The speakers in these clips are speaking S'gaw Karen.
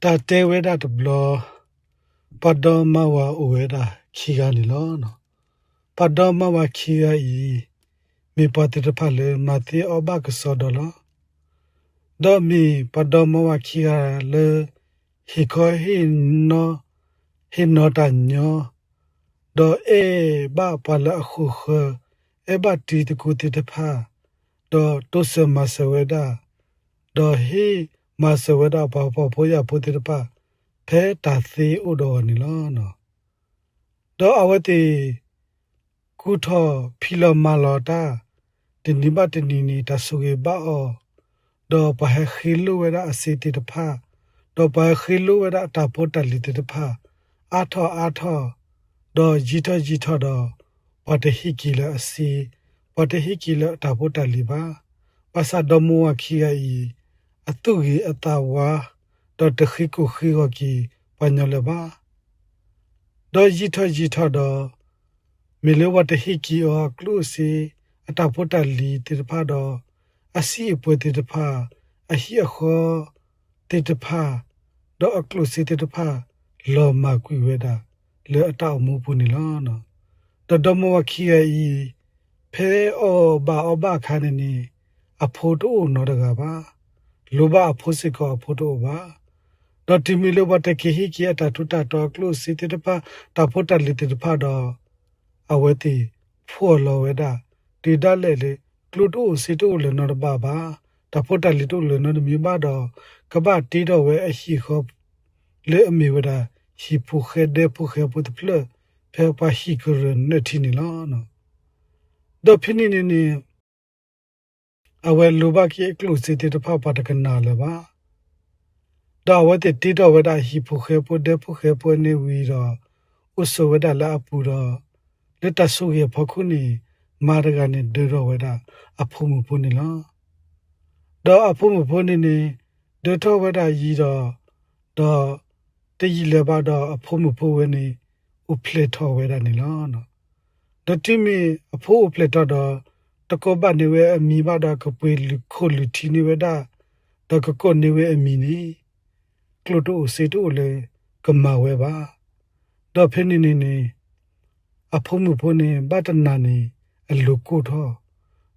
တၢ်တဲဝဲဒၣ်တဘျီ, ပှၤဒီမါဝၤအိၣ်ဝဲဒၣ်ခံဂၤန့ၣ်လီၤ. ပှၤဒီမါဝၤခံဂၤအံၤ မ့ၢ်ပှၤသ့ၣ်တဖၣ်လၢမၤသ့အီၣ်ဘၣ်ကစီဒီလီၤ. ဒီးမ့ၢ်ပှၤဒီမါဝၤခံဂၤလၢ ဟ့ၣ်ခီဟ့ၣ်နီၤ, ဟ့ၣ်နီၤတၢ်ညီ, ဒီးအဲၣ်ဘၣ်ပှၤလၢအဃိာ်ဃၢၤ, အဲၣ်ဘၣ်တံၤသကိးသ့ၣ်တဖၣ်, ဒီးတိစၢၤမၤစၢၤဝဲဒၣ်, ဒီးဟ့ၣ်မၤစၢၤဝဲဒၣ်ပှၤဖှီၣ်ဖိယာ်ဖိသ့ၣ်တဖၣ် ဖဲတၢ်သ့အိၣ်ဒီးအီၤန့ၣ်လီၤ. ဒီးအဝဲသ့ၣ် ကူၣ်ထီၣ်ဖံးလီၤမၤလီၤတၢ်, တနံၤဘၣ်တနံၤန့ၣ် တၢ်ဆိၣ်ဂ့ၤဘၣ်အီၤ, ဒီးပှၤဟဲဃ့လိၢ်ဝဲဒၣ်အစ့သ့ၣ်တဖၣ်, ဒီးပှၤဟဲဃ့လိၢ်ဝဲဒၣ်အတၢ်ဖိတၢ်လံၤသ့ၣ်တဖၣ် အါထီၣ်အါထီၣ်, ဒီးယံာ်ထီၣ်ယံာ်ထီၣ်ဒီး ပှၤတဟ့ၣ်က့ၤလၢအစ့, ပှၤတဟ့ၣ်က့ၤလၢအတၢ်ဖိတၢ်လံၤဘၣ်. ဘၣ်ဆၣ်ဒီမါဝၤခံဂၤအံၤ အသူၣ်ဂ့ၤအသးဝါ, ဒီးတဃ့ကိၢ်ဃ့ဂီၤက့ၤပှၤညီလၢၤဘၣ်. ဒီးယံာ်ထီၣ်ယံာ်ထီၣ်ဒီး မ့ၢ်လၢပှၤတဟ့ၣ်က့ၤအီၤအကျိၣ်အစ့ အတၢ်ဖိတၢ်လံၤသ့ၣ်တဖၣ်ဒီး အစံၣ်အပှဲၤသ့ၣ်တဖၣ်, အဟံၣ်အဃီသ့ၣ်တဖၣ်, ဒီးအကျိၣ်စ့သ့ၣ်တဖၣ် လီၤမၢ်ကွံာ်ဝဲဒၣ်လၢအတၢ်အိၣ်မူပူၤန့ၣ်လီၤ. ဒီးဒီမါဝၤခံဂၤအံၤ ဖဲအီၣ်ဘၣ်အီဘၣ်အခါန့ၣ်န့ၣ် အဖိတအိၣ်နီတဂၤဘၣ်. လိၣ်ဘၣ်အဖိစ့ၢ်ကီးအဖိတအိၣ်ဘၣ်. ဒီးတုၤမ့ၢ်လၢပှၤတက့ၤဟ့ၣ်က့ၤအတၢ်ထူးတၢ်တီၤအကျိၣ်စ့သ့ၣ်တဖၣ် တၢ်ဖိတၢ်လံၤသ့ၣ်တဖၣ်ဒီး အဝဲသ့ၣ်ဖှီၣ်လီၤဝဲဒၣ် တုၤဒၣ်လဲာ်လၢ ကျိတအိၣ်စ့တအိၣ်လၢၤနီတဘ့ၣ်ဘၣ်, တၢ်ဖိတၢ်လံၤတအိၣ်လၢၤနီတမံၤဘၣ်ဒီး ကဘၣ်တ့ထီၣ်ဝဲအဟံၣ်ဃီ လၢအမ့ၢ်ဝဲဒၣ် ဟံၣ်ဖိဃဲဒဲဖိဃဲဖိတဖျၢၣ် ဖဲပှၤဟံၣ်ကရၢၢ်နၢၣ်ထံန့ၣ်လီၤ. ဒီးဖဲန့ၣ်န့ၣ်န့ၣ် အဝဲလိၣ်ဘၣ်က့ၤအကျိၣ်စ့သ့ၣ်တဖၣ်ပှၤတကနၣ်လၢၤဘၣ်. ဒီးအဝဲသ့ၣ်တ့ထီၣ်ဝဲဒၣ်ဟံၣ်ဖိဃဲဖိဒဲဖိဃဲဖိန့ၣ်ဝံၤဒီး အိၣ်ဆိးဝဲဒၣ်လၢအပူၤဒီး လၢတၢ်ဆိၣ်ဂ့ၤအဖီခိၣ်န့ၣ် မါတဂၤန့ၣ်ဒၢထီၣ်ဝဲဒၣ်အဖိမုၣ်ဖိန့ၣ်လီၤ. ဒီးအဖိမုၣ်ဖိန့ၣ်န့ၣ် ဒၢထီၣ်ဝဲဒၣ်ယံၤဒီး ဒီးတယံာ်လၢၤဘၣ်ဒီးအဖိမုၣ်ဖိဝဲန့ၣ် အိၣ်ဖျဲၣ်ထီၣ်ဝဲဒၣ်န့ၣ်လီၤ. ဒီးတုၤမ့ၢ်အဖိအိၣ်ဖျဲၣ်ထီၣ်ဒီး တကိးဘၣ်န့ၢ်ဝဲအမံၤဘၣ်ဒီး ကပှ့ၤလုၢ်ခိၣ်လုၢ်ထံန့ၢ်ဝဲဒၣ်, ဒီးကကိးန့ၢ်ဝဲအမံၤန့ၣ် ကျိတအိၣ်စ့တအိၣ်လၢကမၤဝဲဘၣ်. ဒီးဖဲန့ၣ်န့ၣ်န့ၣ် အဖိမုၣ်ဖိန့ၣ် ဘၣ်တနၤန့ၣ် အလိၤကိၢ်ထီၣ်,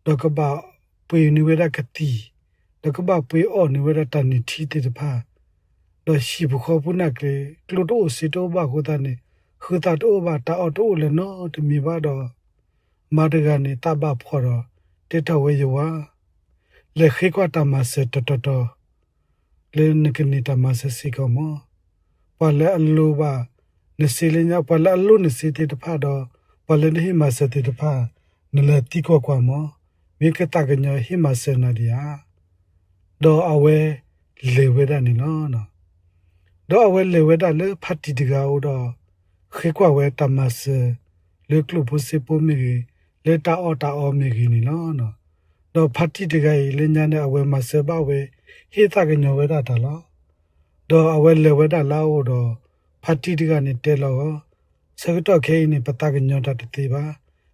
ဒီးကဘၣ်ပှ့ၤန့ၢ်ဝဲဒၣ်ကသံၣ်, ဒီးကဘၣ်ပှ့ၤအီၣ်န့ၢ်ဝဲဒၣ်တၢ်နုၢ်ထံသ့ၣ်တဖၣ်, ဒီးဟံၣ်ပူၤဃီပူၤနာ်က့ ကျိတအိၣ်စ့တအိၣ်ဘၣ်အဃိသတးန့ၣ် ဃုသးတအိၣ်ဘၣ်တၢ်အီၣ်တအိၣ်လၢၤနီတမံၤဘၣ်ဒီး မါတဂၤန့ၣ်သးဘၣ်ဖှီၣ်ဒီး တဲထီၣ်ဝဲယဝၤ လဲၤဃ့ကွၢ်တၢ်မၤစၢၤတတီၤတီၤ လၢနကန့ၢ်တၢ်မၤစၢၤစ့ၢ်ကီးမၢ်. ပှၤလၢအလိၣ်ဘၣ်နစ့လၢညါ ပှၤလၢအလိၣ်နစ့သ့ၣ်တဖၣ်ဒီး ပှၤလၢနဟ့ၣ်မၤစၢၤသ့ၣ်တဖၣ် နလဲၤသံကွၢ်ကွၢ်မၢ်, မ့ၢ်ကသးကညီၤဟ့ၣ်မၤစၢၤနၤဒံးဧါ. ဒီးအဝဲလဲၤဝဲဒၣ်န့ၣ်လီၤ. ဒီးအဝဲလဲၤဝဲဒၣ်လၢဖါတံၢ်တဂၤအအိၣ်ဒီး ဃ့ကွၢ်ဝဲတၢ်မၤစၢၤ လၢကျိၣ်ဖိစ့ဖိမ့ၢ်ဂ့ၤ, လၢတၢ်အီၣ်တၢ်အီမ့ၢ်ဂ့ၤန့ၣ်လီၤ. ဒီးဖါတံၢ်တဂၤအံၤလၢညါန့ၣ် အဝဲမၤစၢၤဘၣ်ဝဲ ဟ့ၣ်သးကညီၤဝဲဒၣ်တၢ်လီၤ. ဒီးအဝဲလဲၤဝဲဒၣ်လၢအအိၣ်ဒီး ဖါတံၢ်တဂၤန့ၣ်တဲလီၤအီၤ, ဆၢကတီၢ်ခဲအံၤန့ၣ် ပသးကညီၤတၢ်တသ့ဘၣ်,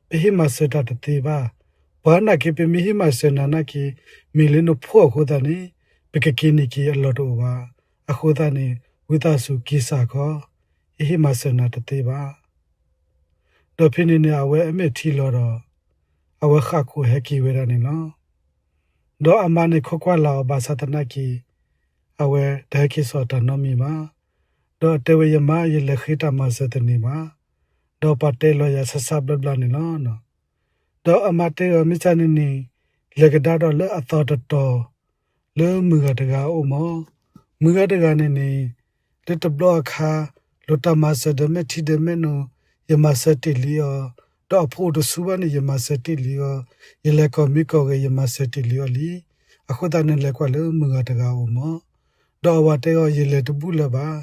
ပဟ့ၣ်မၤစၢၤတၢ်တသ့ဘၣ်. ပှၤနာ်က့ ပမ့ၢ်ဟ့ၣ်မၤစၢၤနၤနာ်က့ မ့ၢ်လၢနဖိအဃိသတးန့ၣ် ပကက့ၤန့ၢ်က့ၤအလီၢ်တအိၣ်ဘၣ်. အဃိသတးန့ၣ် ဝံသးစူၤက့ၤစၢ်ခီ, ယဟ့ၣ်မၤစၢၤနၤတသ့ဘၣ်. ဒီးဖဲန့ၣ်န့ၣ် အဝဲအမဲာ်ထံလီၤဒီး အဝဲဃၣ်ခိၣ်ဟဲက့ၤဝဲဒၣ်န့ၣ်လီၤ. ဒီးအမါန့ၣ်ခိးကွၢ်လၢ်အီၤဘၣ်ဆၣ်သနာ်က့ အဝဲတဟဲက့ၤစိာ်တၢ်နီတမံၤဘၣ်. ဒီးတဲဝဲယမါ ယလဲၤဃ့တၢ်မၤစၢၤတန့ၢ်ဘၣ်. ဒီးပှၤတဲလီၤယၤဆၢဆၢဘျါဘျါန့ၣ်လီၤ. ဒီးအမါတဲအီၤ မ့ၢ်စ့ၢ်န့ၣ်န့ၣ် လဲၤကဒါဒီးလၢအသီတတီၤ လၢမုၢ်ဂၤတဂၤအအိၣ်မၢ်. မုၢ်ဂၤတဂၤန့ၣ်န့ၣ် လၢတဘျီအခါ လိၣ်တၢ်မၤစၢၤဒီးမဲာ်ထံဒီးမဲာ်နိ ယမၤစၢၤတ့ၢ်လံအီၤ, ဒီးအဖိအိၣ်တဆူဘၣ်န့ၣ် ယမၤစၢၤတ့ၢ်လံအီၤ, ယလဲၤကိးမံကိးဂၤ ယမၤစၢၤတ့ၢ်လံအီၤလံ. အဃိသတးန့ၣ် လဲၤကွၢ်လၢမုၢ်ဂၤတဂၤအအိၣ်မၢ်. ဒီးအဝၤတဲအီၤ ယလဲၤတဘူၣ်လၢၤဘၣ်.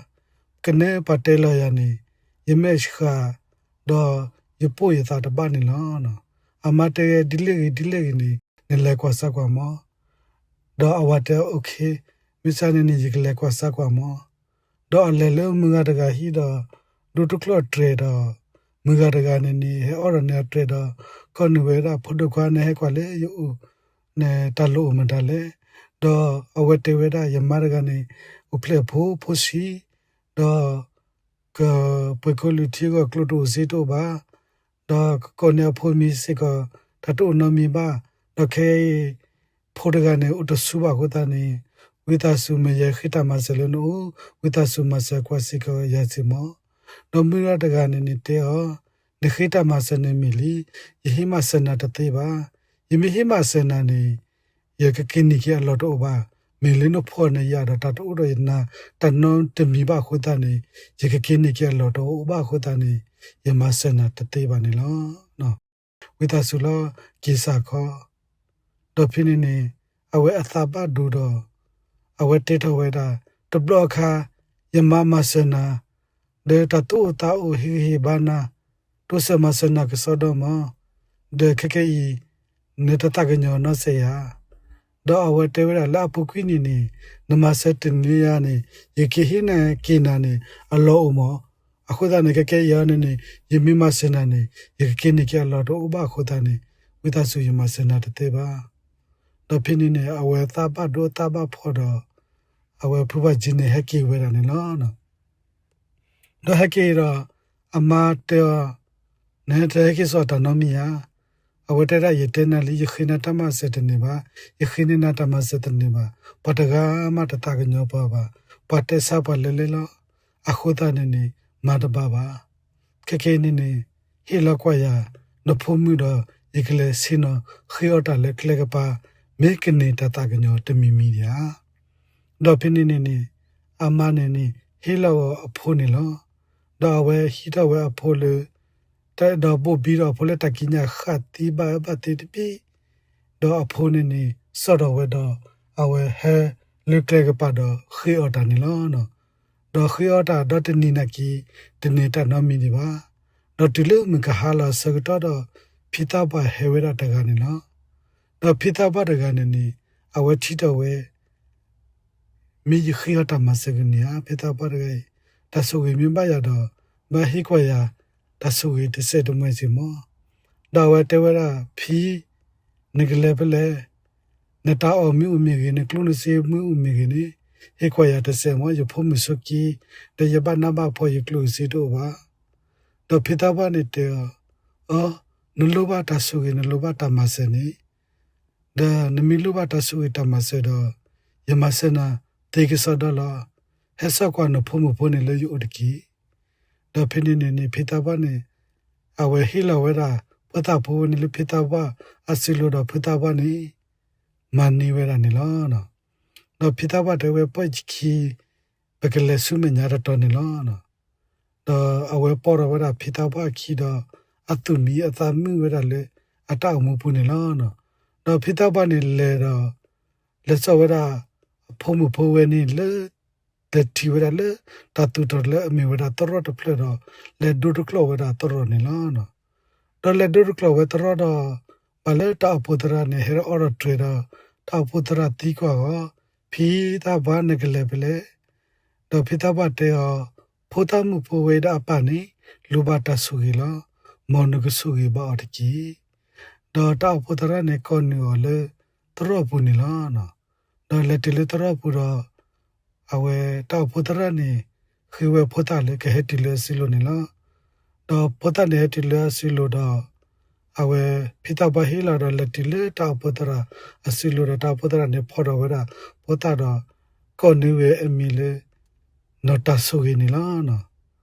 ကနဲပှၤတဲလီၤယၤန့ၣ် ယမဲာ်ဆှး ဒီးယပိာ်ယသးတဘၣ်န့ၣ်လီၤ. အမါတဲဝဲ ဒ်လဲၣ်ဂ့ၤဒ်လဲၣ်ဂ့ၤန့ၣ် နလဲၤကွၢ်စၢ်ကွၢ်မၢ်. ဒီးအဝၤတဲအီၤ အိၣ်ခ့, မ့ၢ်စ့ၢ်န့ၣ်န့ၣ် ယကလဲၤကွၢ်စၢ်ကွၢ်မၢ်. ဒီးအလဲၤလၢမုၢ်ဂၤတဂၤဟံၣ်ဒီး ဒိတကျီၢ်တြဲၤဒီး မုၢ်ဂၤတဂၤန့ၣ်န့ၣ် ဟဲအီၣ်ဒီးန့ၢ်အတြဲၤဒီး ကိးန့ၢ်ဝဲဒၣ် ဖိဒိၣ်ခွါန့ၣ် ဟဲကွၢ်လၢယအိၣ်န့ၣ် တၢ်လိၣ်အိၣ်မတၤလဲၣ်. ဒီးအဝဲတဲဝဲဒၣ် ယမါတဂၤန့ၣ် ကဖျဲးအဖိ ဖိဆံး, ဒီး ကပှ့ၤကိးလုၢ်ထံအဂီၢ် ကျိတအိၣ်စ့တအိၣ်ဘၣ်, ဒီးကကိးန့ၢ်အဖိမံၤစ့ၢ်ကီး တၢ်တအိၣ်နီတမံၤဘၣ်, ဒီးခဲအံၤ ဖိတဂၤန့ၣ် အိၣ်တဆူဘၣ်အဃိသတးန့ၣ်, ဝံသးစူၤမ့ၢ်ယဃ့တၢ်မၤစၢၤလၢနအိၣ်, ဝံသးစူၤမၤစၢၤကွၢ်စ့ၢ်ကီးယၤစ့ၢ်မီၢ်. ဒီးမုၢ်ဂီၢ်တဂၤန့ၣ်န့ၣ်တဲအီၤ, နဃ့တၢ်မၤစၢၤန့ၣ်မ့ၢ်လံ, ယဟ့ၣ်မၤစၢၤနၤတသ့ဘၣ်. ယမ့ၢ်ဟ့ၣ်မၤစၢၤနၤန့ၣ် ယကက့ၤန့ၢ်က့ၤအလီၢ်တအိၣ်ဘၣ်. မ့ၢ်လၢနဖှီၣ်န့ၣ်ယၤဒီးတၢ်တအိၣ်ဒီးယနၤ တၢ်နီတမံၤဘၣ်အဃိသတးန့ၣ်, ယကက့ၤန့ၢ်က့ၤအလီၢ်တအိၣ်ဘၣ်အဃိသတးန့ၣ်, ယမၤစၢၤနၤတသ့ဘၣ်န့ၣ်လီၤ. ဝံသးစူၤလီၤ က့ၤစၢ်ခီ, ဒီးဖဲန့ၣ်န့ၣ် အဝဲအသးဘၣ်ဒိဒီး အဝဲတဲထီၣ်ဝဲဒၣ်, တဘျီအခါ ယမၤမၤစၢၤနၤ ဒီးတၢ်သူၣ်အိၣ်သးအိၣ်ဟ့ၣ်ဂံၢ်ဟ့ၣ်ဘါနၤ, တိစၢၤမၤစၢၤနၤကစီဒီမီၢ်, ဒီးခဲကနံၣ်အံၤ နတသးကညီၤနီတစဲးဧါ. ဒီးအဝဲတဲဝဲဒၣ်လၢအပူၤကွံာ်န့ၣ်န့ၣ်, နမၤစၢၤတန့ၢ်ယၤန့ၣ်, ယကဟ့ၣ်နၤက့ၤနၤန့ၣ် အလီၢ်အိၣ်မီၢ်. အဃိသတးန့ၣ် ခဲကနံၣ်အံၤန့ၣ်န့ၣ် ယမ့ၢ်မၤစၢၤနၤန့ၣ် ယကက့ၤန့ၢ်က့ၤအလီၢ်တအိၣ်ဘၣ်အဃိသတးန့ၣ်, ဝံသးစူၤယမၤစၢၤနၤတသ့ဘၣ်. ဒီးဖဲန့ၣ်န့ၣ် အဝဲသးဘၣ်ဒိသးဘၣ်ဖှီၣ်ဒီး အဝဲဖုဘၣ်ကၠံန့ၣ်ဟဲက့ၤဝဲဒၣ်န့ၣ်လီၤ. ဒီးဟဲက့ၤဒီး အမါတဲအီၤ, နဟဲတဟဲက့ၤစိာ်တၢ်နီတမံၤဧါ. အဝဲတဲဒၣ် ယတဲနၤလံ ယဃ့နၤတၢ်မၤစၢၤတန့ၢ်ဘၣ်, ယဃ့န့ၢ်နၤတၢ်မၤစၢၤတန့ၢ်ဘၣ်. ပှၤတဂၤမးတသးကညီၤပှၤဘၣ်, ပှၤတဲဆါပှၤလၢလဲၣ်လီၤ. အဃိသတးန့ၣ်န့ၣ် မၤတဘၣ်ဘၣ်. ခဲကနံၣ်အံၤန့ၣ်န့ၣ် ဟ့ၣ်လီၤကွၢ်ယၤ နဖိမုၣ်ဒီး ယကလဲၤဆ့ၣ်နီၤဃ့အီၣ်တၢ်လၢကျဲကပၤ မ့ၢ်ကန့ၢ်တၢ်သးကညီၤတမံၤမံၤဒံးဧါ. ဒီးဖဲန့ၣ်န့ၣ်န့ၣ် အမါန့ၣ်န့ၣ် ဟ့ၣ်လီၤအီၤအဖိန့ၣ်လီၤ. ဒီးအဝဲဟံးထီၣ်ဝဲအဖိလၢ တၢ်အဲၣ်ဒိးဘိၣ်ဘံဒီးအဖိလၢတၢ်ကံးညာ်ဃာ်သံဘၣ်အၢဘၣ်သီတဘ့ၣ်, ဒီးအဖိန့ၣ်န့ၣ် စံၣ်ထီၣ်ဝဲဒီး အဝဲဟဲလၢကျဲကပၤဒီးဃ့အီၣ်တၢ်န့ၣ်လီၤ. ဒီးဃ့အီၣ်တၢ်ဒီတနံၤနာ်က့ၤ တန့ၢ်တၢ်နီတမံၤဒံးဘၣ်. ဒီးတုၤလၢမုၢ်ကဟါလီၤအဆၢကတီၢ်ဒီး ဖံသးပှၢ်ဟဲဝဲဒၣ်တဂၤန့ၣ်လီၤ. ဒီးဖံသးပှၢ်တဂၤန့ၣ်န့ၣ် အဝဲထံၣ်ထီၣ်ဝဲ မ့ၢ်ယဃ့အီၣ်တၢ်မၤစၢၤကန့ၢ်ဧါ, ဖံသးပှၢ်တဂၤအံၤ တၢ်ဆိၣ်ဂ့ၤမ့ၢ်ဘၣ်ယၤဒီး ဘၣ်ဟ့ၣ်ကွၢ်ယၤ တၢ်ဆိၣ်ဂ့ၤတစဲးတမှဲးစ့ၢ်မီၢ်. ဒီးအဝဲတဲဝဲဒၣ် ဖံ, နကလဲၤဖဲလဲၣ်, နတၢ်အီၣ်မ့ၢ်အိၣ်မ့ၢ်ဂ့ၤ, နကျိၣ်နစ့မ့ၢ်အိၣ်မ့ၢ်ဂ့ၤန့ၣ် ဟ့ၣ်ကွၢ်ယၤတစဲးမီၢ်, ယဖိမုၣ်ဆိးက့, ဒီးယဘၣ်နးဘၣ်ဖှီၣ် ယကျိၣ်ယစ့တအိၣ်ဘၣ်. ဒီးဖံသးပှၢ်န့ၣ်တဲအီၤ, အီ, နလိၣ်ဘၣ်တၢ်ဆိၣ်ဂ့ၤ နလိၣ်ဘၣ်တၢ်မၤစၢၤန့ၣ် ဒီးနမ့ၢ်လိၣ်ဘၣ်တၢ်ဆိၣ်ဂ့ၤတၢ်မၤစၢၤဒီး ယမၤစၢၤနၤသ့ကစီဒီလီၤ. ဟဲစိာ်ကွၢ်နဖိမုၣ်ဖိန့ၣ်လၢယအိၣ်တက့ၢ်. ဒီးဖဲန့ၣ်န့ၣ်န့ၣ် ဖံသးပှၢ်န့ၣ် အဝဲဟ့ၣ်လီၤဝဲဒၣ် ဖိသၣ်ဖိဝဲန့ၣ်လၢဖံသးပှၢ်အစုလိၤဒီး ဖံသးပှၢ်န့ၣ် မၤန့ၢ်ဝဲဒၣ်န့ၣ်လီၤ. ဒီးဖံသးပှၢ်တဲဝဲ ပှၤယခံ ပကလဲၤဆူမဲာ်ညါတတီၤန့ၣ်လီၤ. ဒီးအဝဲပိာ်ထီၣ်ဝဲဒၣ်ဖံသးပှၢ်အခံဒီး အသူၣ်မံအသးမုာ်ဝဲဒၣ်လၢအတၢ်အိၣ်မူပူၤန့ၣ်လီၤ. ဒီးဖံသးပှၢ်န့ၣ်လဲၤဒီး လဲၤစိာ်ဝဲဒၣ် အဖိမုၣ်ဖိဝဲန့ၣ်လၢ လဲၤထံၣ်ဝဲဒၣ်လၢ တၢ်သူၣ်ထီၣ်လၢအမ့ၢ်ဝဲဒၣ်သရိာ်တဖျၢၣ်ဒီး လဲၤဒိတကျိာ်ဝဲဒၣ်သရိာ်န့ၣ်လီၤ. ဒီးလဲၤဒိတကျိာ်ဝဲသရိာ်ဒီး ဘၣ်လၢတၢ်အိၣ်ဖှိၣ်သရၣ်န့ၣ် ဟဲအိးထီၣ်တြဲၤဒီး တၢ်အိၣ်ဖှိၣ်သရၣ်သံကွၢ်အီၤ, ဖံသးပှၢ်နကလဲၤဖဲလဲၣ်. ဒီးဖံသးပှၢ်တဲအီၤ, ဖိသၣ်မုၣ်ဖိဝဲဒၣ်အပၢ်န့ၣ် လိၣ်ဘၣ်တၢ်ဆိၣ်ဂ့ၤလီၤ. မ်နကဆိၣ်ဂ့ၤဘၣ်အီၤတက့ၢ်. ဒီးတၢ်အိၣ်ဖှိၣ်သရၣ်န့ၣ် ကိးနုာ်အီၤလၢသရိာ်ပူၤန့ၣ်လီၤ. ဒီးလဲၤတုၤလၢသရိာ်ပူၤဒီး အဝဲတၢ်အိၣ်ဖှိၣ်သရၣ်န့ၣ် ဃ့ဝဲဖိသၣ်လၢကဟဲတုၤလၢအစုလိၤန့ၣ်လီၤ. ဒီးဖိသၣ်န့ၣ်ဟဲတုၤလၢအစုလိၤဒီး အဝဲဖံသးပှၢ်ဟ့ၣ်လီၤဒီး လဲၤတုၤလၢတၢ်အိၣ်ဖှိၣ်သရၣ်အစုလိၤဒီး တၢ်အိၣ်ဖှိၣ်သရၣ်န့ၣ် ဖီၣ်ထီၣ်ဝဲဒၣ်ဖိသၣ်ဒီး ကိးနုာ်ဝဲအမံၤလၢ နီၢ်တၢ်ဆိၣ်ဂ့ၤန့ၣ်လီၤ.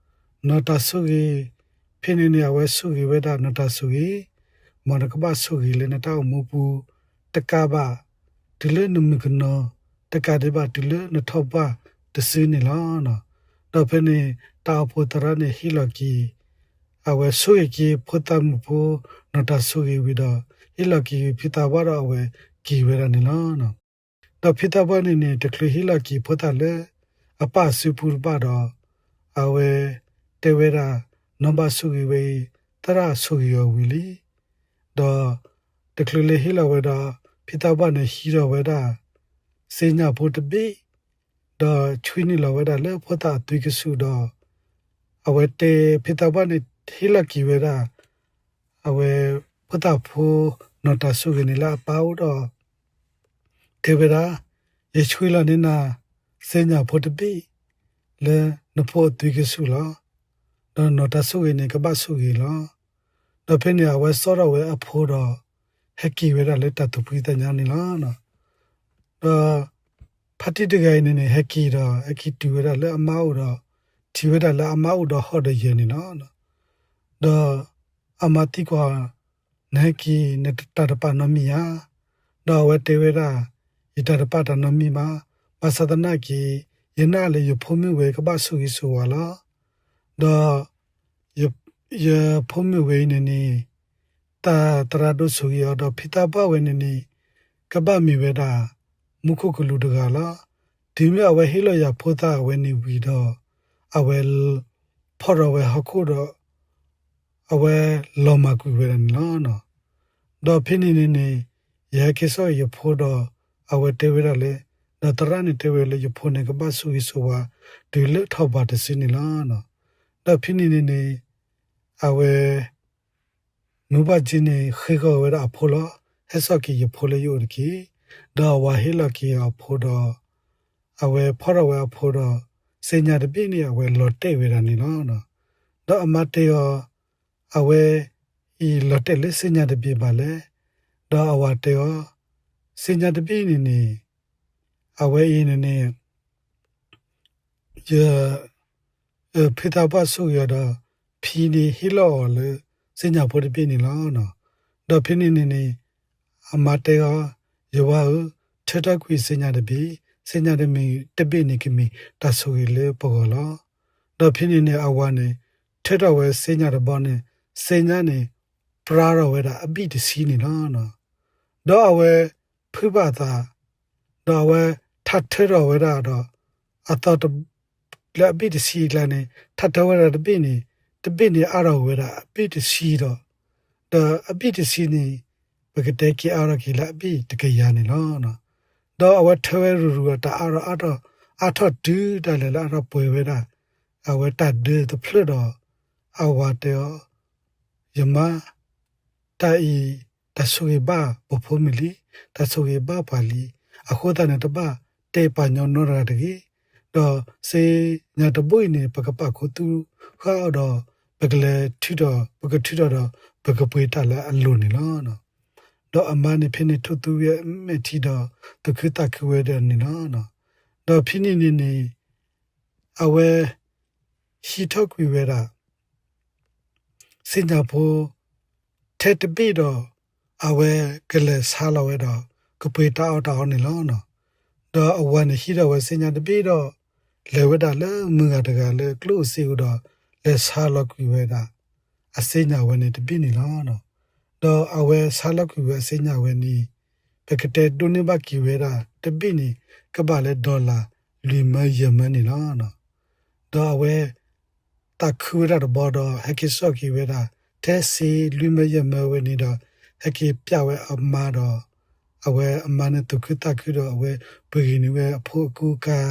နီၢ်တၢ်ဆိၣ်ဂ့ၤ, ဖဲန့ၣ်န့ၣ် အဝဲဆိၣ်ဂ့ၤဝဲဒၣ်နီၢ်တၢ်ဆိၣ်ဂ့ၤ, မ်နကဘၣ်ဆိၣ်ဂ့ၤလၢနတၢ်အိၣ်မူပူၤ တကးဘၣ် တုၤလၢနမုၣ်ကနီၤ, တကးဒံးဘၣ်တုၤလၢနထီၣ်ဘၣ်တစုန့ၣ်လီၤ. ဒီးဖဲန့ၣ် တၢ်အိၣ်ဖှိၣ်သရၣ်န့ၣ်ဟ့ၣ်လီၤက့ၤ အဝဲဆိၣ်ဂ့ၤက့ၤဖိသၣ်မုၣ်ဖိ နီၢ်တၢ်ဆိၣ်ဂ့ၤဝံၤဒီး ဟ့ၣ်လီၤက့ၤဖံသးပှၢ်ဒီးအဝဲက့ၤဝဲဒၣ်န့ၣ်လီၤ. ဒီးဖံသးပှၢ်န့ၣ်န့ၣ် တချုးဟ့ၣ်လီၤက့ၤဖိသၣ်လၢအပၢ်အစုပူၤတဘၣ်ဒီး အဝဲတဲဝဲဒၣ် နီၢ်ဘၣ်ဆိၣ်ဂ့ၤဝဲအံၤ သရၣ်ဆိၣ်ဂ့ၤအီၤဝံၤလံ. ဒီးတချုးလၢဟ့ၣ်လီၤဝဲဒီး ဖံသးပှၢ်န့ၣ်ဟံးထီၣ်ဝဲဒၣ် စ့ညၣ်ဖိတဘ့ၣ် ဒီးဆွံနုာ်လီၤဝဲဒၣ်လၢဖိသၣ်အသွံကဆူၣ်ဒီး အဝဲတဲဖံသးပှၢ်န့ၣ် ဟ့ၣ်လီၤက့ၤဝဲဒၣ် အဝဲဖိသၣ်ဖိ နီၢ်တၢ်ဆိၣ်ဂ့ၤန့ၣ်လၢအပၢ်အိၣ်ဒီး တဲဝဲဒၣ် ယဆွံလီၤန့ၢ်နၤ သ့ၣ်ညါဖိတဘ့ၣ် လၢနဖိအသွံၣ်ကဆူၣ်လီၤ. ဒီးနီၢ်တၢ်ဆိၣ်ဂ့ၤန့ၣ် ကဘၣ်ဆိၣ်ဂ့ၤလီၤ. ဒီးဖဲန့ၣ်အဝဲစိာ်ထီၣ်ဝဲအဖိဒီး ဟဲက့ၤဝဲဒၣ်လၢတၢ်သူၣ်ဖှံသးညီန့ၣ်လီၤ. ဒီးဖါတံၢ်တဂၤအံၤန့ၣ်န့ၣ် ဟဲက့ၤဒီး ဟဲက့ၤတုၤဝဲဒၣ်လၢအမါအိၣ်ဒီး ထံၣ်ဝဲဒၣ်လၢအမါအိၣ်ဒီးဟီၣ်ဒီးယၢၤန့ၣ်လီၤ. ဒီးအမါသံကွၢ် နဟဲက့ၤ နတၢ်တပာ်နီတမံၤဧါ. ဒီးအဝဲတဲဝဲဒၣ် ယတၢ်တပာ်တၢ်နီတမံၤဘၣ်. ဘၣ်ဆၣ်သနာ်က့ ယနာ်လၢယဖိမုၣ်ဝဲကဘၣ်ဆိၣ်ဂ့ၤဆိၣ်ဝါလီၤ. ဒီးယဖိမုၣ်ဝဲအံၤန့ၣ်န့ၣ် တၢ်သရၣ်ဒိၣ်ဆိၣ်ဂ့ၤအီၤဒီး ဖံသးပှၢ်ဝဲန့ၣ်န့ၣ် ကဘၣ်မ့ၢ်ဝဲဒၣ် မူခိၣ်ကလူးတဂၤလီၤ. တုၤမ့ၢ်အဝဲဟ့ၣ်လီၤယၤဖိသၣ်အဝဲန့ၣ်ဝံၤဒီး အဝဲ ဖီၣ်ထီၣ်ဝဲဟီၣ်ခိၣ်ဒီး အဝဲလီၤမၢ်ကွံာ်ဝဲဒၣ်န့ၣ်လီၤ. ဒီးဖဲန့ၣ်န့ၣ်န့ၣ် ယဟဲက့ၤစိာ်က့ၤယဖိဒီး အဝဲတဲဝဲဒၣ်လၢ ဒီးသရၣ်န့ၣ်တဲဝဲလၢယဖိန့ၣ်ကဘၣ်ဆိၣ်ဂ့ၤဆိၣ်ဝါ တုၤလၢထီၣ်ဘးတစုန့ၣ်လီၤ. ဒီးဖဲန့ၣ်န့ၣ်န့ၣ် အဝဲ မုၢ်ဘၣ်က့န့ၣ် ဃ့ဂီၤဝဲဒၣ်အဖိလီၤ. ဟဲစိာ်က့ၤယဖိလၢယအိၣ်တက့ၢ်. ဒီးအဝၤဟ့ၣ်လီၤက့ၤအဖိဒီး အဝဲဖီၣ်ထီၣ်ဝဲအဖိဒီး သ့ၣ်ညါတဘ့ၣ်န့ၣ် အဝဲလီၤတဲာ်ဝဲဒၣ်န့ၣ်လီၤ. ဒီးအမါတဲအီၤ အဝဲအံၤလီၤတဲာ်လၢသ့ၣ်ညါတဘ့ၣ်ဘၣ်လဲၣ်. ဒီးအဝၤတဲအီၤ သ့ၣ်ညါတဘ့ၣ်န့ၣ်န့ၣ် အဝဲအံၤန့ၣ်န့ၣ် ယ ဖံသးပှၢ်ဆိၣ်ဂ့ၤအီၤဒီး ဖံန့ၣ်ဟ့ၣ်လီၤအီၤလၢ သ့ၣ်ညါဖိတဘ့ၣ်န့ၣ်လီၤ. ဒီးဖဲန့ၣ်န့ၣ်န့ၣ် အမါတဲအီၤ ယဝၤဧၢ, ထၢထီၣ်ကွံာ်သ့ၣ်ညါတဘ့ၣ်, သ့ၣ်ညါတမံၤတဘ့ၣ်န့ၣ် ကမ့ၢ်တၢ်ဆိၣ်ဂ့ၤလၢပဂီၢ်လီၤ. ဒီးဖဲန့ၣ်န့ၣ် အဝၤန့ၣ် ထၢထီၣ်ဝဲသ့ၣ်ညါတဘီန့ၣ် သ့ၣ်ညါန့ၣ် ပြါထီၣ်ဝဲဒၣ်အဘ့ၣ်တဆံန့ၣ်လီၤ. ဒီးအဝဲဖုးဘၣ်အသး ဒီးအဝဲထးထၢထီၣ်ဝဲဒၣ်ဒီး အသီတ လၢအဘ့ၣ်တဆံအကျါန့ၣ် ထးထၢဝဲဒၣ်တဘ့ၣ်န့ၣ် တဘ့ၣ်န့ၣ်အါထီၣ်ဝဲဒၣ်အဘ့ၣ်တဆံဒီး ဒီးအဘ့ၣ်တဆံန့ၣ် ပကတဲက့ၤအါထီၣ်က့ၤလၢအဘ့ၣ်တကယၤန့ၣ်လီၤ. ဒီးအဝဲထၢဝဲရူၤရူၤဒီးတၢ်အါထီၣ်အါထီၣ် အါထီၣ်တုၤဒၣ်လဲာ်လၢအါထီၣ်ပှဲၤဝဲဒၣ် အဝဲတၢ်ဒၢတဖျၢၣ်ဒီး အဝၤတဲအီၤ ယမါ တၢ်အံၤ တၢ်ဆိၣ်ဂ့ၤဘၣ်ပဖိမုၣ်လံ, တၢ်ဆိၣ်ဂ့ၤဘၣ်ပှၤလံ. အဃိသတးန့ၣ် တဘၣ်တဲပှၤညီနီတဂၤတဂ့ၤ. ဒီးသ့ၣ်ညါတဘိအံၤန့ၣ် ပကပာ်ခူသူၣ်ဃာ်အီၤဒီး ပကလဲၤထုးထီၣ်, ပကထုးထီၣ်ဒီး ပကပှ့ၤတၢ်လၢအလိၤန့ၣ်လီၤ. ဒီးအမါန့ၣ်ဖဲန့ၣ်ထိၣ်သူဝဲအမဲာ်ထံဒီး သူၣ်ခုသးခုဝဲဒၣ်န့ၣ်လီၤ. ဒီးဖဲန့ၣ်န့ၣ်န့ၣ် အဝဲ ဟံးထီၣ်ကွံာ်ဝဲဒၣ် သ့ၣ်ညါဖိ ထဲတဘ့ၣ်ဒီး အဝဲကလဲၤဆါလီၤဝဲဒီး ကပှ့ၤတၢ်အီၣ်တၢ်အီန့ၣ်လီၤ. ဒီးအဝၤန့ၣ် ဟံးထီၣ်ဝဲသ့ၣ်ညါတဘ့ၣ်ဒီး လဲၤဝဲဒၣ်လၢမုၢ်ဂၤတဂၤလၢကျိၣ်စ့အအိၣ်ဒီး လဲၤဆါလီၤကွံာ်ဝဲဒၣ် အသ့ၣ်ညါဝဲန့ၣ်တဘ့ၣ်န့ၣ်လီၤ. ဒီးအဝဲဆါလီၤကွံာ်ဝဲအသ့ၣ်ညါဝဲန့ၣ် ပကတဲဒိးန့ၢ်ဘၣ်က့ၤဝဲဒၣ်တဘ့ၣ်န့ၣ် ကဘၣ်လၢ dollar လွံၢ်မၢယဲၢ်မၢန့ၣ်လီၤ. ဒီးအဝဲ သးခုဝဲဒၣ်တဘီဒီး ဟဲက့ၤစိာ်က့ၤဝဲဒၣ် ထဲစ့လွံၢ်မၢယဲၢ်မၢဝဲန့ၣ်ဒီး ဟဲက့ၤပျၢ်ဝဲအမါဒီး အဝဲအမါန့ၣ်သူၣ်ခုသးခုဒီး အဝဲပှ့ၤဂ့ၤန့ၢ်ဝဲအဖိအကူအကၤ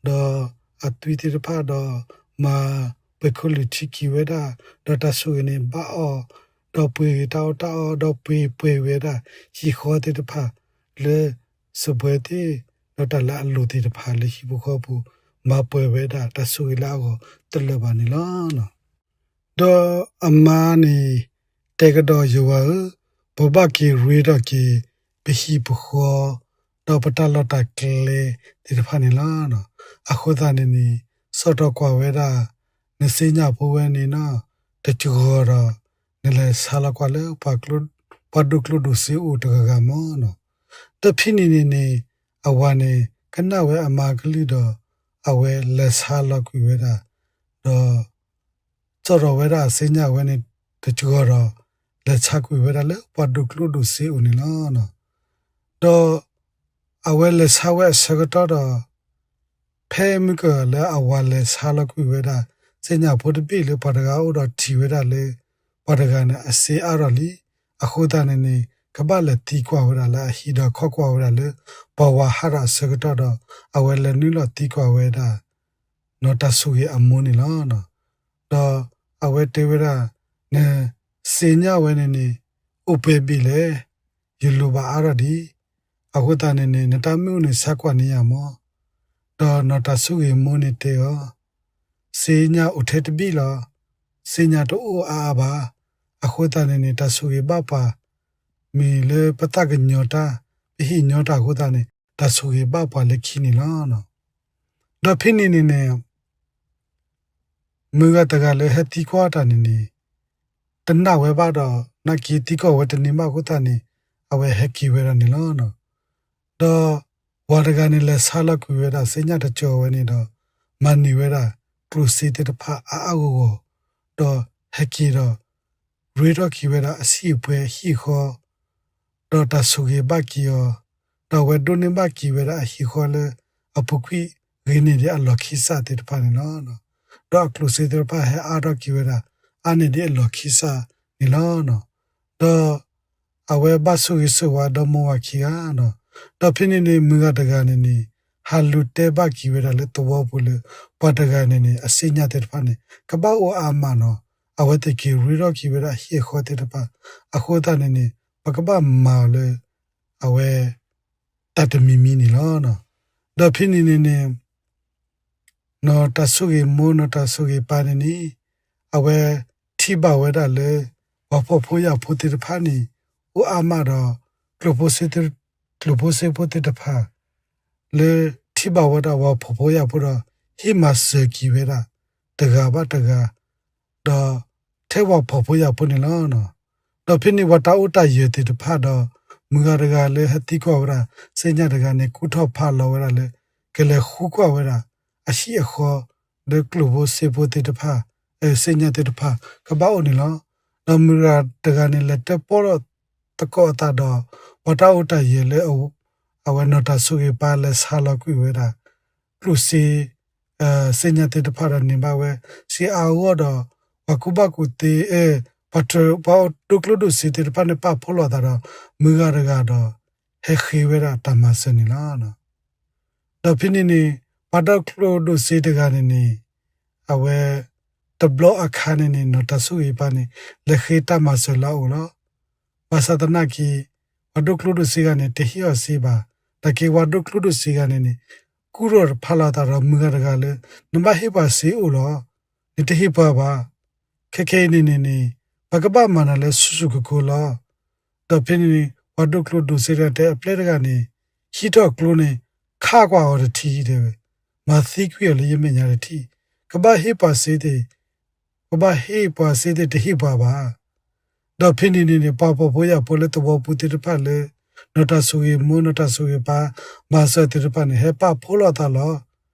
ဒီးအသွံၣ်သ့ၣ်တဖၣ်ဒီး မၤပှဲၤခိၣ်လုၢ်ထံက့ၤဝဲဒၣ် ဒီးတၢ်ဆိၣ်ဂ့ၤန့ၣ်ဘၣ်အီၤ ဒီးပှ့ၤဂ့ၤတၢ်အီၣ်တၢ်အီ ဒီးပှ့ၤပှဲၤဝဲဒၣ် ဟံၣ်ဃီသ့ၣ်တဖၣ်လၢ စပွဲသ့ၣ် ဒီးတၢ်လၢအလိၤသ့ၣ်တဖၣ်လၢဟံၣ်ဖိဃီဖိ မၤပှဲၤဝဲဒၣ်တၢ်ဆိၣ်ဂ့ၤလၢအဂီၢ်တလၢာ်ဘၣ်န့ၣ်လီၤ. ဒီးအမါန့ၣ် တဲကဒီးယဝၤဧၢ, ပဘၣ်က့ၤရ့ထီၣ်က့ၤ ပဟံၣ်ပဃီ ဒီးပတၢ်လီၢ်တၢ်ကျဲသ့ၣ်တဖၣ်န့ၣ်လီၤ. အဃိသတးန့ၣ်န့ၣ် စိာ်ထီၣ်ကွၢ်ဝဲဒၣ် နသ့ၣ်ညါဖိဝဲန့ၣ်နီၤ တကဂီၤဒီး နလဲၤဆါလီၤကွၢ်လၢ ပှၤဒိၣ်ကျိၣ်ဒိၣ်စ့အိၣ်တဂၤဂၤမၢ်နီၤ. ဒီးဖဲန့ၣ်န့ၣ်န့ၣ် အဝၤန့ၣ် ကနၣ်ဝဲအမါကလုၢ်ဒီး အဝဲလဲၤဆါလီၤကွံာ်ဝဲဒၣ် ဒီး စိာ်ထီၣ်ဝဲဒၣ်အသ့ၣ်ညါဝဲန့ၣ် တကဂီၤဒီး လဲၤဆါကွံာ်ဝဲဒၣ်လၢပှၤဒိၣ်ကျိၣ်ဒိၣ်စ့အိၣ်န့ၣ်လီၤ. ဒီးအဝဲလဲၤဆါဝဲအဆၢကတီၢ်ဒီး ဖဲမုၢ်ကလၢအဝၤလဲၤဆါလီၤကွံာ်ဝဲဒၣ် သ့ၣ်ညါဖိတဘ့ၣ်လၢပှၤတဂၤအိၣ်ဒီးထံၣ်ဝဲဒၣ်လၢ ပှၤတဂၤန့ၣ် အစ့အါထီၣ်လံ. အဃိသတးန့ၣ်န့ၣ် ကဘၣ်လဲၤသံကွၢ်ဝဲဒၣ်လၢအဟံၣ်ဒီးခီကွၢ်ဝဲဒၣ်လၢ ပှၤဝၤဟးထီၣ်အဆၢကတီၢ်ဒီး အဝဲလဲၤနုာ်လီၤသံကွၢ်ဝဲဒၣ် နီၢ်တၢ်ဆိၣ်ဂ့ၤအမိၢ်န့ၣ်လီၤ. ဒီးအဝဲတဲဝဲဒၣ် နသ့ၣ်ညါဝဲန့ၣ်န့ၣ် အိၣ်ပှဲၤဘ့ၣ်လဲၣ်, ယလိၣ်ဘၣ်အါထီၣ်ဒံး, အဃိသတးန့ၣ်န့ၣ် နတၢ်မ့ၢ်အိၣ်န့ၣ်ဆါကွၢ်န့ၢ်ယၤမၢ်. ဒီးနီၢ်တၢ်ဆိၣ်ဂ့ၤမိၢ်န့ၣ်တဲအီၤ, စ့ညါအိၣ်ထဲတဘ့ၣ်လီၤ. စ့ညါတအိၣ်အါအါဘၣ်. အဃိသတးန့ၣ်န့ၣ် တၢ်ဆိၣ်ဂ့ၤဘၣ်ပှၤ, မ့ၢ်လၢပသးကညီၤတၢ်, ပဟ့ၣ်ညီတၢ်အဃိသတးန့ၣ် တၢ်ဆိၣ်ဂ့ၤဘၣ်ပှၤလၢခံန့ၣ်လီၤ. ဒီးဖဲန့ၣ်န့ၣ်န့ၣ် မုၢ်ဂၤတဂၤလၢဟဲသံကွၢ်တၢ်န့ၣ်န့ၣ် တနာ်ဝဲဘၣ်ဒီး နာ်က့ၤသံကွၢ်ဝဲတန့ၢ်ဘၣ်အဃိသတးန့ၣ် အဝဲဟဲက့ၤဝဲဒၣ်န့ၣ်လီၤ. ဒီးပှၤတဂၤန့ၣ် လဲၤဆါလီၤကွံာ်ဝဲဒၣ်စ့ညါတကၠီၤဝဲန့ၣ်ဒီး မၤန့ၢ်ဝဲဒၣ်ကျိၣ်စ့သ့ၣ်တဖၣ်အါအါဂီၢ်ဂီၢ်, ဒီးဟဲက့ၤဒီး ရ့ထီၣ်က့ၤဝဲဒၣ်အဆံၣ်အပှဲၤအဟံၣ်အဃီ, ဒီးတၢ်ဆိၣ်ဂ့ၤဘၣ်က့ၤအီၤ, ဒီးအဝဲဒိးန့ၢ်ဘၣ်က့ၤဝဲဒၣ်အဟံၣ်ဃီလၢအပူၤကွံာ်ဂ့ၤန့ၢ်ဒံးအလီၢ်ခံစးသ့ၣ်တဖၣ်န့ၣ်လီၤ. ဒီးအကျိၣ်စ့သ့ၣ်တဖၣ်ဟဲအါထီၣ်က့ၤဝဲဒၣ် အါန့ၢ်ဒံးအလီၢ်ခံစးန့ၣ်လီၤ. ဒီးအဝဲဘၣ်ဆိၣ်ဂ့ၤဆိၣ်ဝါဒီးမိၢ်ဝၤခံဂၤဒီး, ဒီးဖဲန့ၣ်န့ၣ် မုၢ်ဂၤတဂၤန့ၣ်န့ၣ် ဟးလူၤတဲဘၣ်က့ၤဝဲဒၣ်လၢသဝီပူၤလၢ ပှၤတဂၤန့ၣ်န့ၣ် အစ့ညါသ့ၣ်တဖၣ်န့ၣ် ကဘၣ်အိၣ်အါမးနီၤ, အဝဲသ့ၣ်က့ၤရ့ထီၣ်က့ၤဝဲဒၣ်အဟံၣ်အဃီသ့ၣ်တဖၣ်, အဃိသတးန့ၣ်န့ၣ် ပကဘၣ်မၤအီၤလၢ အဝဲ တၢ်တမံၤမံၤန့ၣ်လီၤ. ဒီးဖဲန့ၣ်န့ၣ်န့ၣ် နီၢ်တၢ်ဆိၣ်ဂ့ၤမိၢ် နီၢ်တၢ်ဆိၣ်ဂ့ၤပၢ်န့ၣ်န့ၣ် အဝဲထံၣ်ဘၣ်ဝဲဒၣ်လၢ ပှၤဖှီၣ်ဖိယာ်ဖိသ့ၣ်တဖၣ်န့ၣ် အိၣ်အါမးဒီး ကျိၣ်ဖိစ့ဖိသ့ၣ်တဖၣ် လၢထံၣ်ဘၣ်ဝဲဒၣ်ပှၤဖှီၣ်ဖိယာ်ဖိဒီး ဟ့ၣ်မၤစၢၤက့ၤဝဲဒၣ် တဂၤဘၣ်တဂၤ ဒီးထဲပှၤဖှီၣ်ဖိယာ်ဖိန့ၣ်လီၤ. ဒီးဖဲန့ၣ်ပှၤတၢ်အိၣ်တၢ်ယၢၤသ့ၣ်တဖၣ်ဒီး မုၢ်ဂၤတဂၤလၢဟဲသံကွၢ်ဝဲဒၣ် စ့ညါတဂၤန့ၣ် ကူၣ်ထီၣ်ဖးလီၤဝဲဒၣ်လၢ ကလဲၤဃုကွၢ်ဝဲဒၣ် အဟံၣ်အဃီ လၢကျိၣ်ဖိစ့ဖိသ့ၣ်တဖၣ် စ့ညါသ့ၣ်တဖၣ် ကဘၣ်အိၣ်န့ၣ်လီၤ. ဒီးမုၢ်ဂၤတဂၤန့ၣ် လဲၤတဲပီၣ်ထီၣ်သကိးအသးဒီး ပှၤတၢ်အိၣ်တၢ်ယၢၤလၢ အဝဲနီၢ်တၢ်ဆိၣ်ဂ့ၤပၢ်လဲၤဆါလီၤကွံာ်ဝဲဒၣ် ကျိၣ်စ့ စ့ညါသ့ၣ်တဖၣ်ဒီးန့ၢ်ဘၣ်ဝဲ စ့အါအါဂီၢ်ဂီၢ်ဒီး ပှၤကူၣ်ဘၣ်ကူၣ်သ့ ပှၤဒိၣ်ကျိၣ်ဒိၣ်စ့သ့ၣ်တဖၣ်န့ၣ် ပာ်ဖှိၣ်လိာ်သးဒီး မုၢ်ဂၤတဂၤဒီး ဟဲဃ့ဝဲဒၣ်တၢ်မၤစၢၤန့ၣ်လီၤ. ဒီးဖဲန့ၣ်န့ၣ် ပှၤဒိၣ်ကျိၣ်ဒိၣ်စ့တဂၤန့ၣ်န့ၣ် အဝဲ တဘျီအခါန့ၣ်န့ၣ် နီၢ်တၢ်ဆိၣ်ဂ့ၤပၢ်န့ၣ် လဲၤဃ့တၢ်မၤစၢၤလၢအအိၣ်လီၤ. ဘၣ်ဆၣ်သနာ်က့ ပှၤဒိၣ်ကျိၣ်ဒိၣ်စ့တဂၤန့ၣ် တဟ့ၣ်အီၤစ့ဘၣ်. နာ်က့ ပှၤဒိၣ်ကျိၣ်ဒိၣ်စ့တဂၤန့ၣ်န့ၣ် ကူၣ်ထီၣ်ဖးလီၤသးဒီးမုၢ်ဂၤတဂၤလၢ နဘၣ်ဟ့ၣ်ပှၤစ့အိၣ်လီၤ. နတဟ့ၣ်ပှၤဘၣ်. ခဲခဲအံၤန့ၣ်န့ၣ်န့ၣ် ပကဘၣ်မၤနၤလၢဆူၣ်ဆူၣ်ကိၤကိၤလီၤ. ဒီးဖဲန့ၣ်န့ၣ် ပှၤဒိၣ်ကျိၣ်ဒိၣ်စ့တဂၤတဲအပျဲၢ်တဂၤန့ၣ် ဟံးထီၣ်ကျိန့ၣ် ခးကွၢ်အီၤတထံၣ်တဲဝဲ, မၤသံကွံာ်အီၤလၢယမဲာ်ညါတထံၣ်, ကဘၣ်ဟ့ၣ်ပှၤစ့သ့ၣ် ကဘၣ်ဟ့ၣ်ပှၤစ့သ့ၣ် တဟ့ၣ်ပှၤဘၣ်. ဒီးဖဲန့ၣ်န့ၣ်န့ၣ် ပှၤဖှီၣ်ဖိယာ်ဖိလၢသဝီပူၤသ့ၣ်တဖၣ်လၢ နီၢ်တၢ်ဆိၣ်ဂ့ၤမိၢ် နီၢ်တၢ်ဆိၣ်ဂ့ၤပၢ် မၤစၢၤသ့ၣ်တဖၣ်န့ၣ် ဟဲပာ်ဖှိၣ်လိာ်သးလီၤ.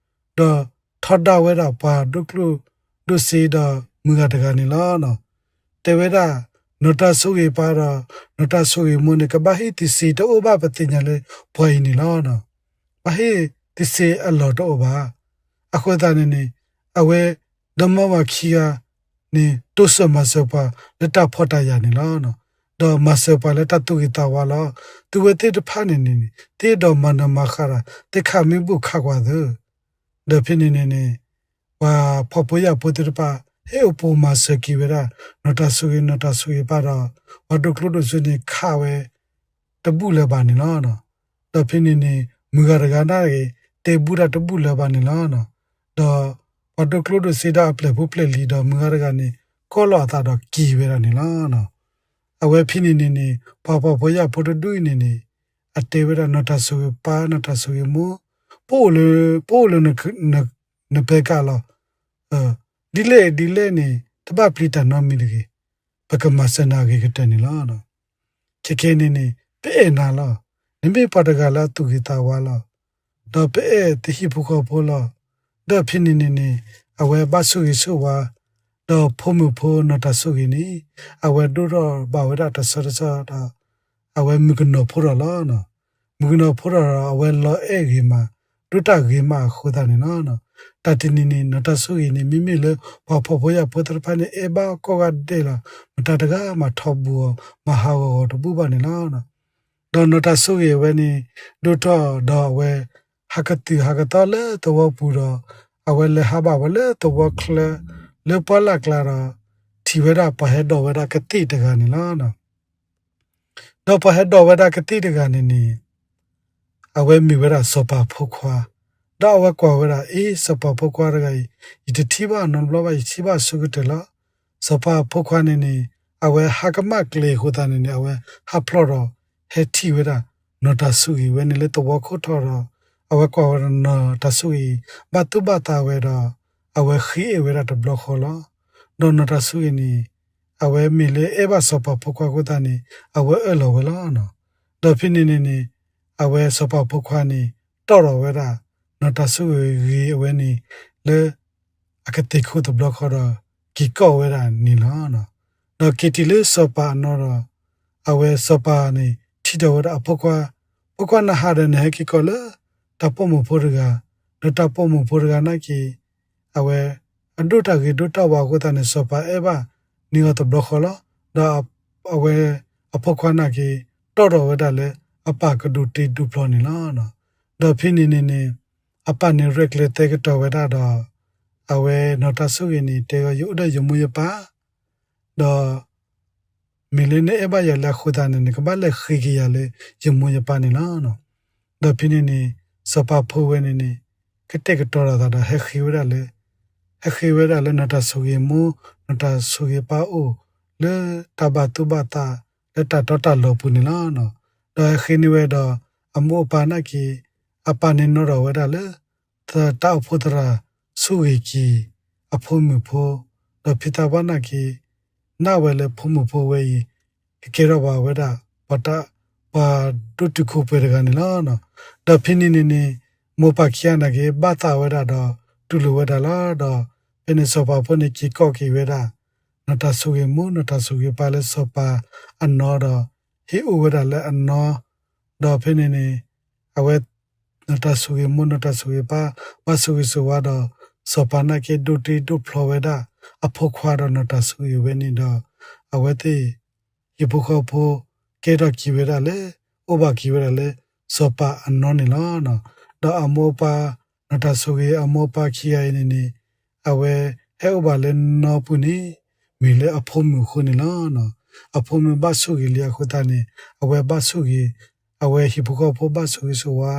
ဒီးထီဒါဝဲဒၣ်ပှၤဒိၣ်ကျိၣ်ဒိၣ်စ့ဒီးမုၢ်ဂၤတဂၤန့ၣ်လီၤ. တဲဝဲဒၣ် နီၢ်တၢ်ဆိၣ်ဂ့ၤပၢ်ဒီး နီၢ်တၢ်ဆိၣ်ဂ့ၤမိၢ်န့ၣ် ကဘၣ်ဟ့ၣ်တံၤစ့တအိၣ်ဘၣ် ပသ့ၣ်ညါလၢပှၤအံၤန့ၣ်လီၤ. ဘၣ်ဟ့ၣ်တံၤစ့အလီၢ်တအိၣ်ဘၣ်. အဃိသတးန့ၣ်န့ၣ် အဝဲ ဒီမါဝၤခံဂၤန့ၣ်တိစၢၤမၤစၢၤပှၤလၢတၢ်ဖှီၣ်တၢ်ယာ်န့ၣ်လီၤ. ဒီးမၤစၢၤပှၤလၢတၢ်သူၣ်ဂ့ၤသးဝါလီၤ. သုဝဲသ့ၣ်တဖၣ်န့ၣ်န့ၣ် သ့ဒီးမၤနၢၤမၤဃၣ်ဒီး သ့ၣ်ခးမ့ၣ်ဘူၣ်ခးကွၢ်သု, ဒီးဖဲန့ၣ်န့ၣ်န့ၣ် ပှၤဖှီၣ်ဖိယာ်ဖိသ့ၣ်တဖၣ် ဟ့ၣ်အပူၤမၤစၢၤက့ၤဝဲဒၣ် နီၢ်တၢ်ဆိၣ်ဂ့ၤ နီၢ်တၢ်ဆိၣ်ဂ့ၤပၢ်ဒီး ပှၤဒိၣ်ကျိၣ်ဒိၣ်စ့န့ၣ် ခးဝဲ တဘူၣ်လၢၤဘၣ်န့ၣ်လီၤ. ဒီးဖဲန့ၣ်န့ၣ် မုၢ်ဂၤတဂၤန့ၣ်ဂ့ၤ တဲဘူၣ်တၢ်တဘူၣ်လၢၤဘၣ်န့ၣ်လီၤ. ဒီးပှၤဒိၣ်ကျိၣ်ဒိၣ်စ့ဒီးအပျဲၢ်ဖိပျဲၢ်လံၤဒီး မုၢ်ဂၤတဂၤန့ၣ် ကိးလီၤအသးဒီးက့ၤဝဲဒၣ်န့ၣ်လီၤ. အဝဲဖဲန့ၣ်န့ၣ်န့ၣ် ပှၤဖှီၣ်ဖိယာ်ဖိတဒူၣ်အံၤန့ၣ်န့ၣ် အတဲဝဲဒၣ် နီၢ်တၢ်ဆိၣ်ဂ့ၤပၢ် နီၢ်တၢ်ဆိၣ်ဂ့ၤမိၢ် ပအိၣ်လၢ ပအိၣ်လၢ နပဲကးလီၤ. ဒ်လဲၣ်ဒ်လဲၣ်န့ၣ် တဘၣ်ပျံၤတၢ်နီတမံၤတဂ့ၤ, ပကမၤစၢၤနၤအဂ့ၤကတၢၢ်န့ၣ်လီၤ. ခဲခဲန့ၣ်န့ၣ် ပအဲၣ်နၤလီၤ. နမ့ၢ်ပှၤတဂၤလၢအသူၣ်ဂ့ၤသးဝါလီၤ. ဒီးပအဲၣ်တဟံၣ်ဖိဃီဖိလီၤ. ဒီးဖဲန့ၣ်န့ၣ်န့ၣ် အဝဲဘၣ်ဆိၣ်ဂ့ၤဆိၣ်ဝါ ဒီးဖိမုၣ်ဖိနီၢ်တၢ်ဆိၣ်ဂ့ၤန့ၣ် အဝဲဒိၣ်ထီၣ်ဘၣ်ဝဲဒၣ်တဆီတဆီဒီး အဝဲမုၣ်ကနီၤဖိထီၣ်လီၤ. မုၣ်ကနီၤဖိထီၣ်ဒီး အဝဲလီၤအဲၣ်ဂ့ၤမး ဒိၣ်တၢ်ဂ့ၤမးအဃိသတးန့ၣ်လီၤ. တၢ်တနံၤန့ၣ် နီၢ်တၢ်ဆိၣ်ဂ့ၤန့ၣ် မ့မ့ၢ်လၢပှၤဖှီၣ်ဖိယာ်ဖိသ့ၣ်တဖၣ်န့ၣ် အဲၣ်ဘၣ်ကိးဂၤဒဲးလီၤ. မတၤတဂၤမၤထီဘိအီၤ မၤဟးဂီၤဂီၤတဘူၣ်ဘၣ်န့ၣ်လီၤ. ဒီးနီၢ်တၢ်ဆိၣ်ဂ့ၤအဝဲန့ၣ် ဒိၣ်ထီၣ်ဒီးအဝဲ ဟးကသုၣ်ဟးကသီလၢသဝီပူၤဒီး အဝဲလဲၤဟးဘၣ်ဝဲလၢသဝီချၢ လၢပှၢ်လၢ်ကျါဒီး ထံၣ်ဝဲဒၣ်ပှၤဟဲဒိးဝဲဒၣ်ကသ့ၣ်တဂၤန့ၣ်လီၤ. ဒီးပှၤဟဲဒိးဝဲဒၣ်ကသ့ၣ်တဂၤန့ၣ်န့ၣ် အဝဲမ့ၢ်ဝဲဒၣ်စီၤပၤဖိခွါ, ဒီးအဝဲကွၢ်ဝဲဒၣ်, အ့ စီၤပၤဖိခွါတဂၤအံၤ, ယတထံၣ်ဘၣ်အနီတဘျီဘၣ်, ယထံၣ်ဘၣ်အဆိကတၢၢ်လီၤ. စီၤပၤဖိခွါန့ၣ်န့ၣ် အဝဲဟးကမၣ်ကျဲအဃိသတးန့ၣ်န့ၣ် အဝဲဟးဖျိးဒီး ဟဲထံၣ်ဝဲဒၣ် နီၢ်တၢ်ဆိၣ်ဂ့ၤဝဲန့ၣ်လၢသဝီခိၣ်ထီၣ်ဒီး အဝဲကွၢ်ဝဲဒၣ်နီၢ်တၢ်ဆိၣ်ဂ့ၤ ဘၣ်သူၣ်ဘၣ်သးဝဲဒီး အဝဲဃ့အဲၣ်ဝဲဒၣ်တဘျီဃီလီၤ. ဒီးနီၢ်တၢ်ဆိၣ်ဂ့ၤန့ၣ် အဝဲမ့ၢ်လၢအဲၣ်ဘၣ်စီၤပၤဖိခွါအဃိသတးန့ၣ် အဝဲအၢၣ်လီၤဝဲလီၤ. ဒီးဖဲန့ၣ်န့ၣ်န့ၣ် အဝဲစီၤပၤဖိခွါန့ၣ် တီၣ်ထီၣ်ဝဲဒၣ် နီၢ်တၢ်ဆိၣ်ဂ့ၤဂ့ၤအဝဲန့ၣ် လၢ အကသ့ၣ်ခိၣ်တဘျီဃီဒီး က့ၤကိးဝဲဒၣ်န့ၣ်လီၤ. ဒီးက့ၤတုၤလၢစီၤပၤအနီၢ်ဒီး အဝဲစီၤပၤန့ၣ် ထံၣ်ထီၣ်ဝဲဒၣ်အဖိခွါ, ဖိခွါနဟးဒီးနဟဲက့ၤကိးလၢ တၢ်ပိာ်မုၣ်ဖိတဂၤ, ဒီးတၢ်ပိာ်မုၣ်ဖိတဂၤနာ်က့ အဝဲ အဒိၣ်တၢ်ဂ့ၤဒိၣ်တၢ်ဝါအဃိသတးန့ၣ် စီၤပၤအဲၣ်ဘၣ်န့ၢ်အီၤတဘျီဃီလီၤ. ဒီးအဝဲ အဖိခွါနာ်က့ တီၣ်ထီၣ်ဝဲဒၣ်လၢအပၢ်ကဒိးတ့ဒိးဖျီန့ၣ်လီၤ. ဒီးဖဲန့ၣ်န့ၣ်န့ၣ် အပၢ်န့ၣ်ရဲၣ်ကျဲၤသဲကတီၤဝဲဒၣ်ဒီး အဝဲနီၢ်တၢ်ဆိၣ်ဂ့ၤန့ၣ် တဲအီၤ ယအိၣ်ဒီးယမိၢ်ယပၢ် ဒီး မ့ၢ်လၢနအဲၣ်ဘၣ်ယၤလၢအဃိသတးန့ၣ် နကဘၣ်လဲၤဃ့က့ၤယၤလၢယမိၢ်ယပၢ်န့ၣ်လီၤ. ဒီးဖဲန့ၣ်န့ၣ် စီၤပၤဖိဝဲန့ၣ်န့ၣ် ကတဲာ်ကတီၤလိာ်သးဒီးဟဲဃ့ဝဲဒၣ်လၢ ဟဲဃ့ဝဲဒၣ်လၢနီၢ်တၢ်ဆိၣ်ဂ့ၤအမိၢ် နီၢ်တၢ်ဆိၣ်ဂ့ၤအပၢ်အအိၣ် လၢတၢ်ဘၣ်သူၣ်ဘၣ်သး လၢတၢ်တီတၢ်လိၤပူၤန့ၣ်လီၤ. ဒီးဟဲဃ့န့ၢ်ဝဲဒီး အမိၢ်အပၢ်နာ်က့ အပၢ်န့ၣ်နီၣ်ထီၣ်ဝဲဒၣ်လၢ တၢ်အိၣ်ဖှိၣ်သရၣ် ဆိၣ်ဂ့ၤက့ၤ အဖိမုၣ်ဖိ, ဒီးဖံသးပှၢ်နာ်က့ နာ်ဝဲလၢဖိမုၣ်ဖိဝဲအံၤ ကကဲထီၣ်ဘၣ်ဝဲဒၣ် ပှၤတၢ် ပှၤဒိၣ်တုာ်ခိၣ်ပှဲၤတဂၤန့ၣ်လီၤ. ဒီးဖဲန့ၣ်န့ၣ်န့ၣ် မိၢ်ပၢ်ခံဂၤနာ်က့ ဘၣ်သးဝဲဒၣ်ဒီး တူၢ်လိာ်ဝဲဒၣ်လီၤ. ဒီးဖဲန့ၣ်စီၤပၤဖိန့ၣ် က့ၤကိးက့ၤဝဲဒၣ် နီၢ်တၢ်ဆိၣ်ဂ့ၤမိၢ် နီၢ်တၢ်ဆိၣ်ဂ့ၤပၢ်လၢစီၤပၤအနီၢ်ဒီး ဟ့ၣ်အိၣ်ဝဲဒၣ်လၢအနီၢ် ဒီးဖဲန့ၣ်န့ၣ် အဝဲ နီၢ်တၢ်ဆိၣ်ဂ့ၤမိၢ် နီၢ်တၢ်ဆိၣ်ဂ့ၤပၢ် ဘၣ်ဆိၣ်ဂ့ၤဆိၣ်ဝါဒီး စီၤပၤနာ်က့ ဒိးတ့ဒိးဖျီဝဲဒၣ် အဖိခွါဒီးနီၢ်တၢ်ဆိၣ်ဂ့ၤဝဲန့ၣ်ဒီး အဝဲသ့ၣ် ဟံၣ်ဖိဃီဖိ ကဲထီၣ်က့ၤဝဲဒၣ်လၢ အိၣ်ဘၣ်က့ၤဝဲဒၣ်လၢ စီၤပၤအနီၢ်န့ၣ်လီၤ. ဒီးအမိၢ်အပၢ် နီၢ်တၢ်ဆိၣ်ဂ့ၤအမိၢ်အပၢ်ခံဂၤအံၤန့ၣ်န့ၣ် အဝဲဟဲအိၣ်ဘၣ်လၢနီၢ်ပူၤန့ၣ် မ့ၢ်လၢအဖိမုၣ်အဃိန့ၣ်လီၤ. အဖိမုၣ်ဘၣ်ဆိၣ်ဂ့ၤလံအဃိသတးန့ၣ် အဝဲဘၣ်ဆိၣ်ဂ့ၤ အဝဲဟံၣ်ဖိဃီဖိဘၣ်ဆိၣ်ဂ့ၤဆိၣ်ဝါ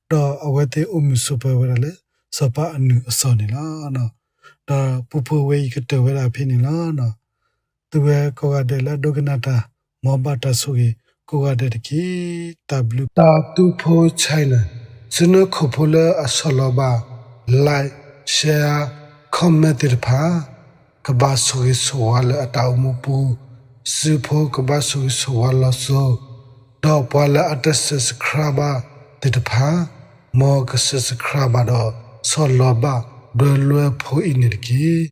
ဒီးအဝဲသ့ၣ်အိၣ်မုာ်ဆိးပၢၤဝဲဒၣ်လၢ စီၤပၤအနုၢ်အစီၤန့ၣ်လီၤ. ဒီးပူဖိဝဲအံၤကတၢၢ်ဝဲဒၣ်ဖဲန့ၣ်လီၤ. သုဝဲကိးဂၤဒဲးလၢအဒိကနၣ်တၢ် မ်ဘၣ်တၢ်ဆိၣ်ဂ့ၤကိးဂၤဒဲးတက့ၢ်. တၢ်ဘျုး တၢ်သူဖိ China သုနၢ်ခိၣ်ဖိလၢအဆီၣ်လီၤဘၣ် like, share, comment သ့ၣ်တဖၣ် ကဘၣ်ဆိၣ်ဂ့ၤဆိၣ်ဝါလၢအတၢ်အိၣ်မူပူၤ, စုဖိကဘၣ်ဆိၣ်ဂ့ၤဆိၣ်ဝါလီၤစိၤ, ဒီးပှၤလၢအတ subscribe ဘၣ်သ့ၣ်တဖၣ် မ်က subscribe ဘၣ်ဒီး ဆီၣ်လီၤဘၣ်ဒွဲလွဲဖိအံၤန့ၣ်တက့ၢ်.